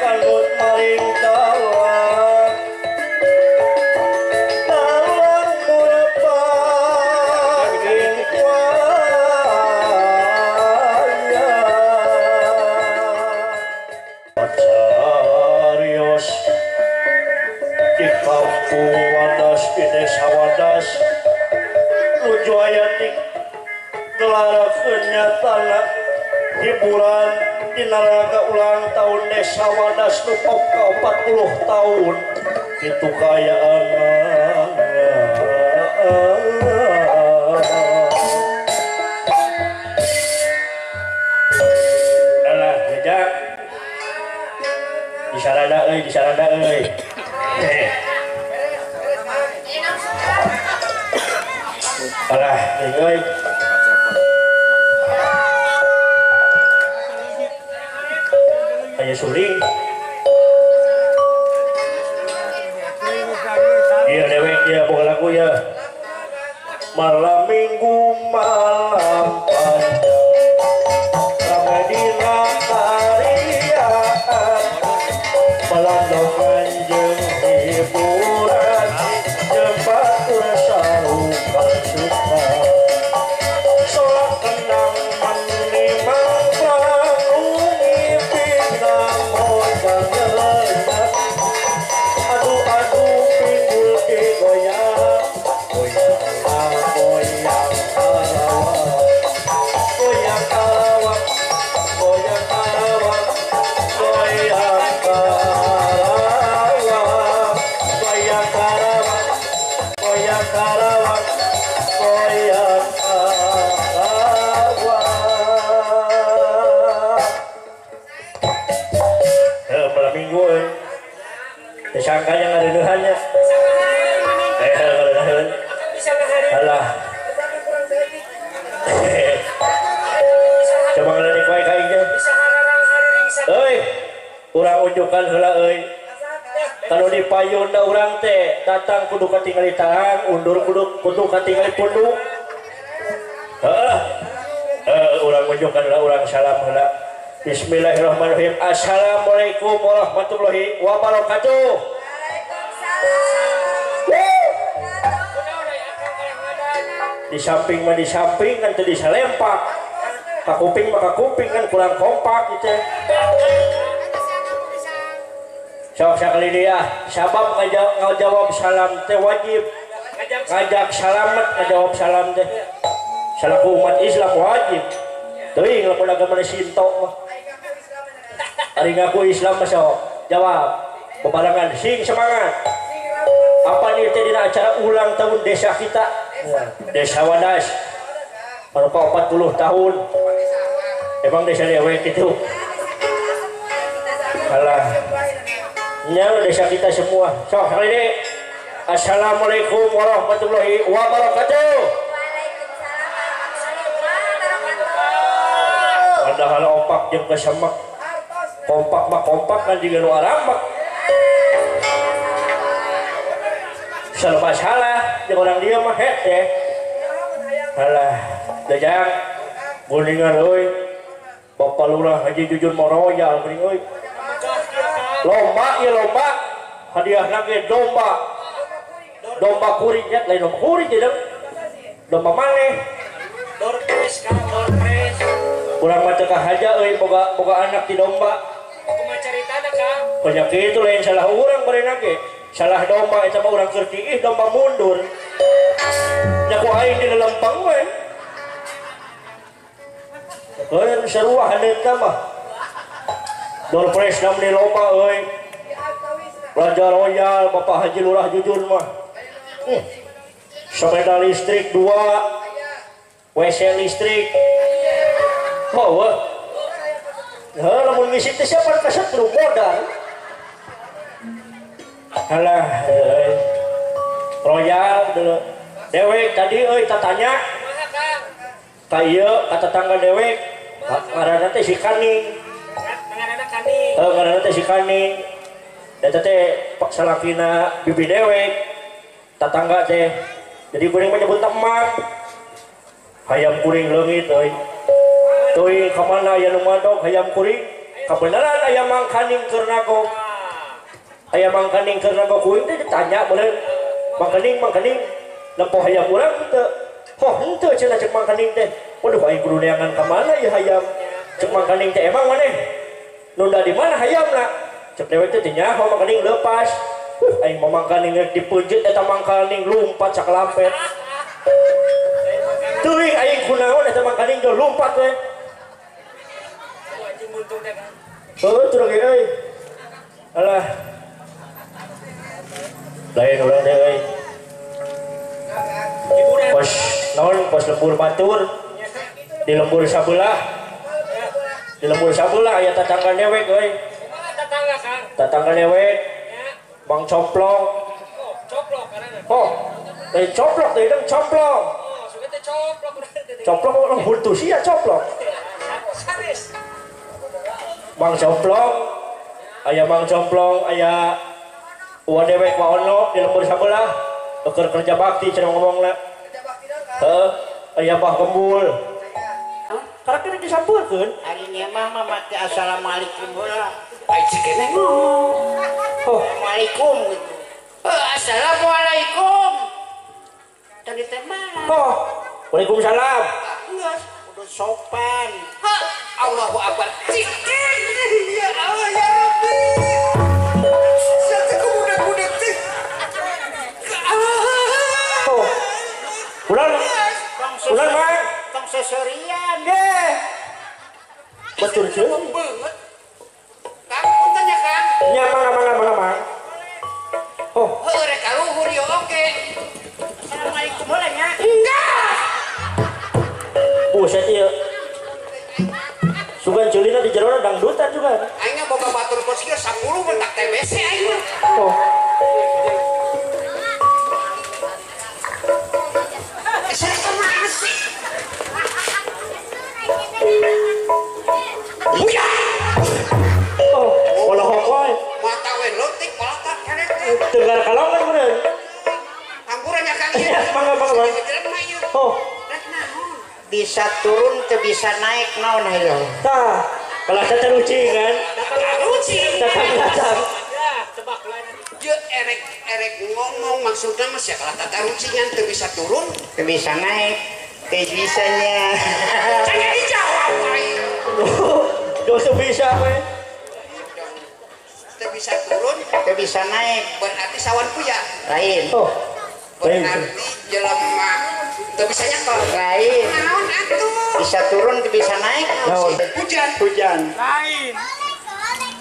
kanut maring dalang dalang murepah ing wayang Pacarios di kampung Wadas di desa Wadas nuju aya di gelar kenyatana hiburan dina rangka ulang tahun desa Wadas nu 40 tahun kitu kaayaan. Alah jejak disarada euy, disarada euy. Alah euy. Aya suling. Iya dewek ya boga lagu ya. Malam minggu malam panjang rame dina kariaan balandongan jeung hiburan jeung batur sarukan suka solat kendang menimang panggung pinang moja adu-adu pinggul digoyang goyang goyang karawang goyang karawang goyang karawang goyang karawang goyang karawang goyang karawang goyang karawang. Malam minggu disangkanya ngareuneuhannya. Ngareuneuhan. Alah. Coba ngalenik wae ka aing teh. Euy, urang unjukan heula euy. Kalau di payun da urang teh datang kudu katingali tarang, undur kudu katingali punduk. Heeh. Urang unjukan heula, urang salam heula. Bismillahirrahmanirrahim. Assalamualaikum warahmatullahi wabarakatuh. Waalaikumsalam. Di samping mah di samping kan teu disalempak. Ka kuping mah ka kuping kan kurang kompak gitu. Sok sakali dia, sabab ngajawab salam teh wajib. Ngajak salamet ngajawab salam teh. Salaku umat Islam wajib. Teuing lamun agama Shinto mah. Ari ngaku Islam mah sok jawab. Bebarengan sing semangat. Apa nih teh dina acara ulang tahun desa kita? Desa Wadas. Baru 40 tahun. Emang desa dewek itu. Alah. Nya desa kita semua. Sok kali ini. Assalamualaikum warahmatullahi wabarakatuh. Waalaikumsalam. Padahal opak jeung kesemek. Kompak mah kompak kan jiga nu aramek. Serba salah jeung orang dia mah het teh. Alah, dajang guningan euy. Bapak Lurah Haji Jujun Moroyal geuning euy. Lomba ieu lomba hadiahna ge domba. Domba kuring nya lain domba kuring jeung domba maneh. Dorpres ka dorpres. Urang mah teu kahaja euy boga anak di domba. Kumaha caritana Kang? Penyakit itu lain salah urang bareuna ge. Salah domba eta mah urang keur kiih domba mundur. Nya ku aing di lempeng we. Heuh sarua haneutna mah. Dorpres namanya lomba euy. Raja Royal Bapak Haji Lurah Jujun mah. Sepeda listrik 2, WC listrik. Oh, wah. Heuh lamun ngisi teh siapa kasetrum modal. Alah euy. Royal dulu. Dewek tadi euy tatanya. Ka ieu ka tetangga dewek. Ngaranna teh si Kaning. Ngaranna Kaning. Heuh ngaranna teh si Kaning. Eta teh salakina bibi dewek. Tetangga teh. Jadi kuring mah nyebut emak. Hayam kuring leungit euy. Teuing ka mana aya nu madog hayam kuring? Kebenaran aya mangkaning keur nagog. Aya mangkaning keur nagog kuing teh ditanya meureun. Mangkaning nempo hayam urang teu. Hoh henteu cenah cek mangkaning teh. Waduh aing kudu neangan ka mana ieu hayam. Cek mangkaning teh emang maneh nunda di mana hayamna? Cek dewek teh teu nyaho mangkaning leupas. Aing mah mangkaning rek dipeunjeut eta mangkaning lumpat sakalampet. Teuing aing kunaon eta mangkaning jo lumpat we. Heuh turun ge euy. Alah. Lain urang teh euy. Pos naon pos lembur batur. Di lembur sabelah. Di lembur sabelah aya tatangga dewek euy. Kumaha tatangga Kang? Tatangga dewek. Bang Complong. Oh, coplok karena. Oh, dari coplok teh hidung complong. Oh, suka teh coplok teh. Coplok orang huntu sia coplok. Sanes. Bang Complong, aya Bang Complong, aya uwa dewek wa ono di lembur sabelah. Keur kerja bakti cenah ngomongna. Kerja bakti naon, Kang? Heuh, aya Bah Gembul. Karek teh disampeurkeun. Ari nya mah mati assalamualaikum heula. Ai cikene ngomong. Oh, assalamualaikum gitu. Assalamualaikum. Tadi teh mah. Oh, waalaikumsalam. Geus, udah sopan. Hah, Allahu Akbar. Cikin. Ya Allah ya Rabbi. Siapa kuda-kuda teh? Oh. Ulang. Ulang, Mang. Tong seserian deh. Betul sih. Banget. Kang, punten ya, Kang. Nya mangga mangga mangga, Mang. Oh, heuh rek kaluhur yo oke. Assalamualaikum heula nya. Enggak. Buset ieu. Sugan ceulina di jerona dangdutan juga. Aing boga batur kos kieu 10 mentak TBC aing mah. Oh. Saya kumaha sih? Buya. Oh, olohok wae. Mata we leutik palatak kerek teh. Tenggara kalongan meureun. Hampura nya Kang ieu. Mangga mangga. Oh, rek naon? Bisa turun teu bisa naik naon hayo. Tah, kalah tatarucingan. Tatarucing. Datang. Ya, tebak lain. Ye erek ngomong maksudna mah sia kalah tatarucingan teu bisa turun, teu bisa naik, teu bisanya. Can dijawab aing. Dosa bisa we. Teu bisa turun, teu bisa naik, berarti sawan puya. Lain. Oh. Berarti jelema teu bisa nyekel. Lain. Naon atuh? Bisa turun teu bisa naik. Naon? Hujan. Hujan. Lain.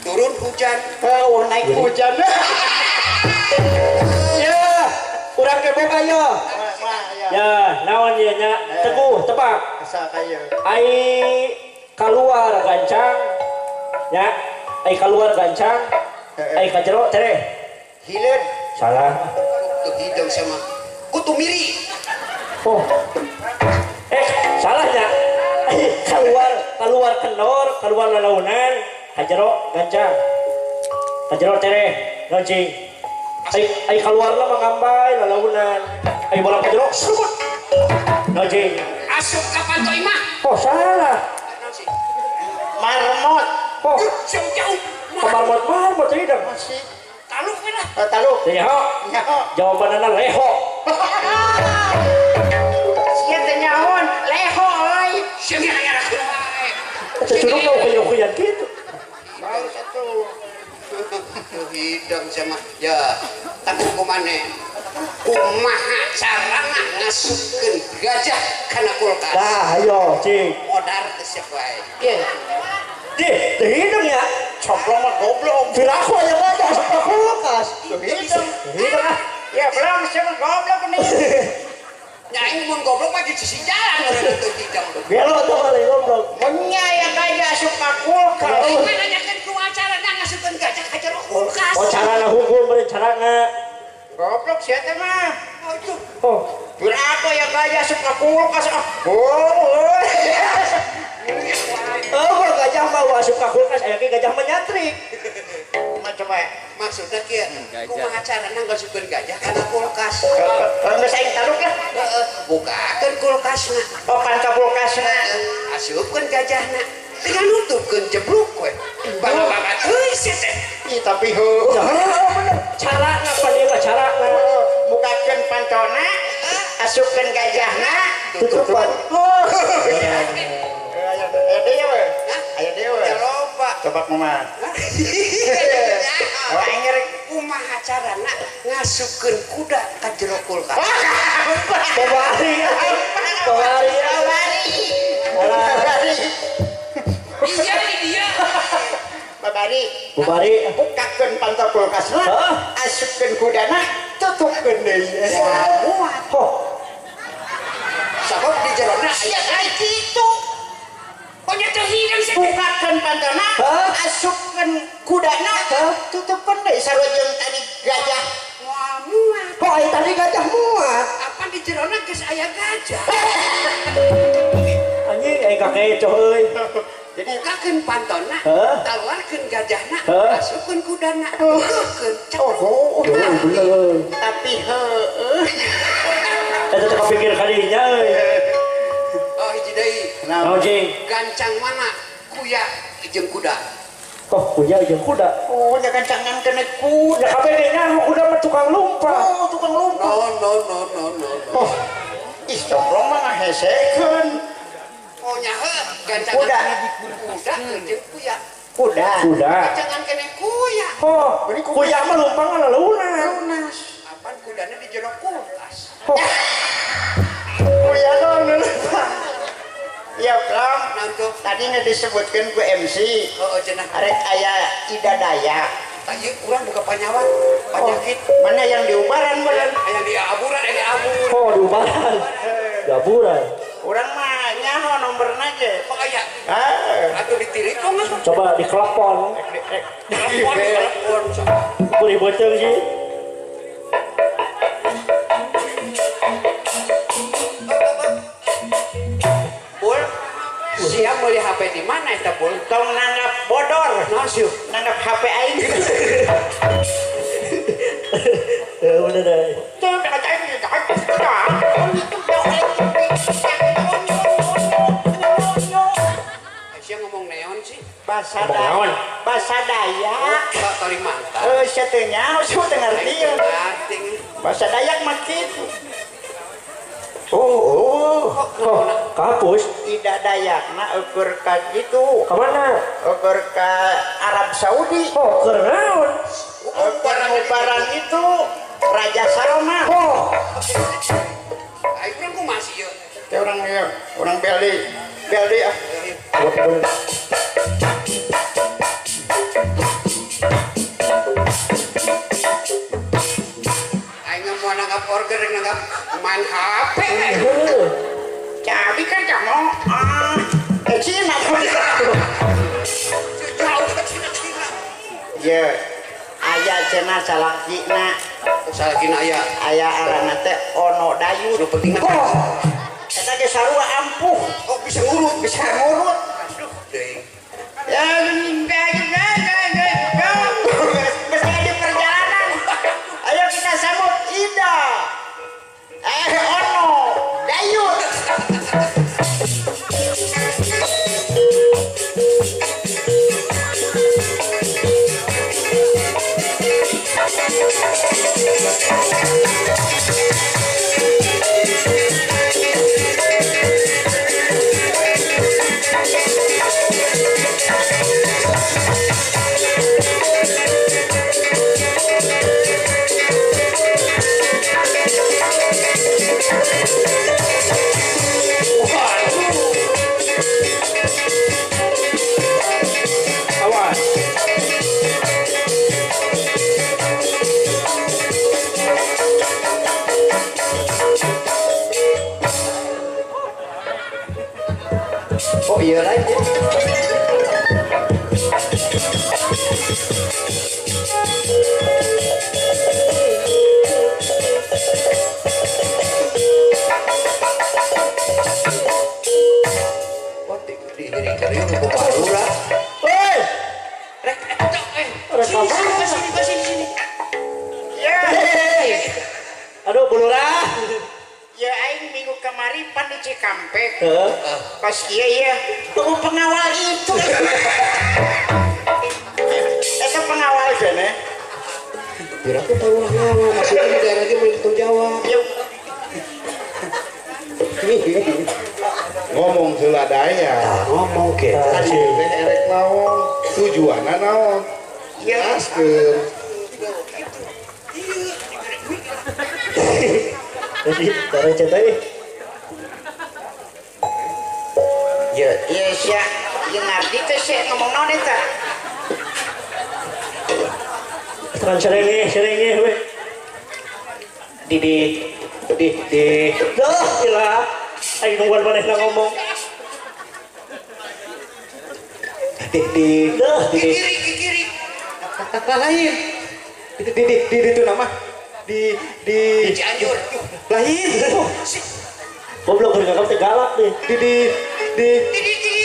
Turun hujan. Oh, naik hujan. Ya, urang ke boga ya. Ya, naon ieu nya? Teguh, tebak. Asa kaya. Ai kaluar gancang. Ya, ai kaluar gancang. Ai ka jero tereh. Hileud. Salah. Tuh hidung sama kutu miri. Oh. Salahnya. Keluar kendor, keluar lalaunan, ka jero gancang. Ka jero tereh, loncing. Ai keluarna mah ngambai lalaunan. Ai bola ka jero seruput. Loncing. Asup ka panto imah. Oh, salah. Marmot. Oh, jauh. Marmot teh hidung. Masih taluk we lah. Taluk. Teh nyaho. Nyaho. Jawabanana leho. Sia teh nyahoan, leho euy. Sia ngara-ngara wae. Curug mah ukuy-ukuyan kitu. Baru satu. Hidung sama ya tanggung kumane. Kumaha carana ngasupkeun gajah kana kulkas? Tah, ayo cing. Modar teh siap wae. Ieu. Dih, teu hidung ya. Complong mah goblok. Piraku aya gajah asup ka kulkas. Teu hidung. Hidung ah. Ya belum sia mah goblok nih. Nya aing mun goblok mah di sisi jalan meureun teu hidung. Gelo tuh kali goblok. Mun nya aya gajah asup ka kulkas. Aing mah nanyakeun kumaha carana ngasupkeun gajah ka jero kulkas. Oh, carana hukum meureun carana. Goblok sia teh mah. Aduh. Oh, piraku aya gajah asup ka kulkas. Oh. Oh, gajah mah asup ka kulkas aya ge gajah menyatrik. Macam wae. Maksudna kieu, kumaha carana ngasupkeun gajah kana kulkas? Geus aing taluk lah. Heeh, bukakeun kulkasna. Oh, pan ka kulkasna. Asupkeun gajahna. Tinggal nutupkeun jeblok we. Bangga-bangga euy sia teh. Ih tapi heuh. Bener. Carana pan ieu mah carana. Bukakeun pantona, asupkeun gajahna, tutupan. Aya deui we. Aya deui we. Loba. Coba kumaha? Wah aing rek kumaha carana ngasupkeun kuda ka jero kulkas. Babari. Babari. Babari. Iya dia. Babari. Babari. Bukakeun panto kulkasna, asupkeun kudana, tutupkeun deui. Muat. Ho. Sabab di jerona aya kitu. Pokoknya teu hidung sih. Bukakeun pantona, asupkeun kudana, tutupkeun deui sarua jeung tadi gajah. Muat. Kok aya tadi gajah muat? Apa di jerona geus aya gajah? Anjing aing kakecoh euy. Jadi bukakeun pantona, tawarkeun gajahna, asupkeun kudana, tutupkeun. Oh, bener. Tapi heueuh. Eta teh kapikir kadinya euy. Oh hiji deui. Naon cing? Gancang mana kuya jeung kuda? Oh, kuya jeung kuda. Oh, nya gancangan kena kuda. Ya kabeh nyaho kuda mah tukang lumpat. Oh, tukang lumpat. No no no no no. Oh. Ih, coplong mah ngahesekeun. Oh nya heuh, gancangan kuda. Kuda jeung kuya. Kuda. Kuda. Gancangan kena kuya. Oh, kuya mah lumpangan lunas. Lunas. Apaan kudana di jero kulkas? Oh. Kuya naon lupa. Ya, Bang, tadi nggak disebutkan ku MC. Oh, cenah. Arek aya Ida Dayak. Tadi kurang buka panyawat, penyakit. Oh, mana yang diubaran, badan? Yang diaburan, yang diabur. Oh, diubaran. Diaburan. Urang mah nyaho nomorna ge. Oh, aya. Ah. Atuh ditilik mah. Coba ditelepon. Telepon, telepon. Kuring beuteung sih. Bul, siap beli HP di mana eta Bul? Tong nanggap bodor. Naon sieu? Nanggap HP aing. Ya bener deh. Sia ngomong neon sih. Bahasa Dayak. Bahasa Dayak. Oh, Kalimantan. Sia teu nyaho, sia teu ngarti. Bahasa Dayak mah kitu. Oh, oh, kapus. Ida Dayakna eueur ka kitu. Ka mana? Eueur ka Arab Saudi. Oh, keur naon? Eueur ngubaran itu Raja Salman. Oh. Aing urang kumaha sih ieu? Teh urang ieu, urang Beldi. Beldi ah. Aing mau nanggap order nanggap main HP. Cabi kan kamu. Ah, Cina. Jauh ke Cina Cina. Ye, aya cenah salakina. Salakina aya. Aya arana teh Ono Dayut. Nu penting mah. Eta ge sarua ampuh. Oh, bisa ngurut, bisa ngurut. Aduh, deui. Ya, geus di perjalanan. Ayo kita sambut Ida. Ono Dayut. Awas. Oh iya lagi. Wah, diiring-iring ku baru lah. Hei, Rek, sini, sini, sini, sini. Yeay. Aduh, bulurah. Ya aing minggu kemari pan di Cikampek. Heeh. Pas iya iya, tunggu pengawal itu. keneh. Kira aku tahu lah maksudnya di daerah dia boleh tanggung jawab. Ngomong heula daya. Ngomong ke. Tadi teh erek naon? Tujuanna naon? Jelaskeun. Jadi cara teh. Ya, iya sia, ieu ngarti teh sia ngomong naon eta? Tekan serenge we. Di di dah ilah aing nungguan manehna ngomong. Di dah di kiri. Lain. Di itu nama di Cianjur. Lain. Goblok keur teh galak nih. Di di di di.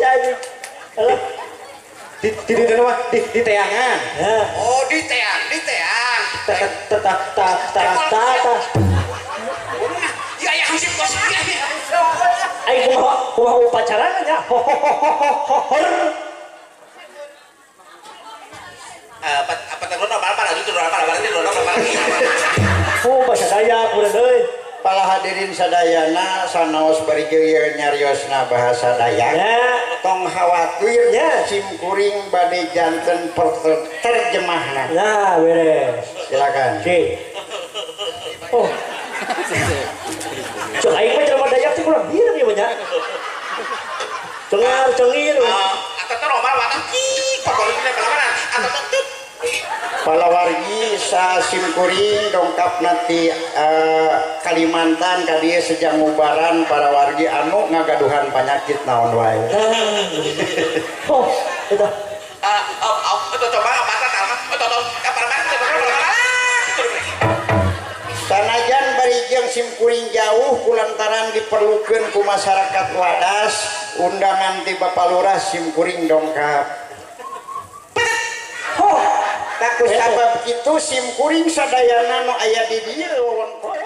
Jadi alah di di nama di teangan. Oh, di teang, di teang. Ta ta ta ta ta ta. Ya ya hansip kos ya. Aing kumaha upacarana nya. Hor. Apa terus apa lagi tuh apa lagi tuh apa lagi. Oh, bahasa Dayak urang euy. Pala hadirin sadayana sanaos bari ieu nyariosna bahasa Dayak. Tong khawatir ya. Sim kuring bade janten terjemahna. Nah, beres. Silakan. Oke. Oh. Cek aing mah jelema Dayak teh kurang hideung ieu mah nya. Cengar cengir. Atau teh romar watah ki, pakolina palamaran atau teh palawargi sa simkuring dongkap nanti Kalimantan ka dieu sejak ngubaran para wargi anu ngagaduhan panyakit naon wae. Oh, eta. Sanajan bari jeung simkuring jauh kulantaran diperlukeun ku masyarakat Wadas, undangan ti Bapak Lurah simkuring dongkap. Ku sabab kitu simkuring sadayana nu aya di dieu wewengkon.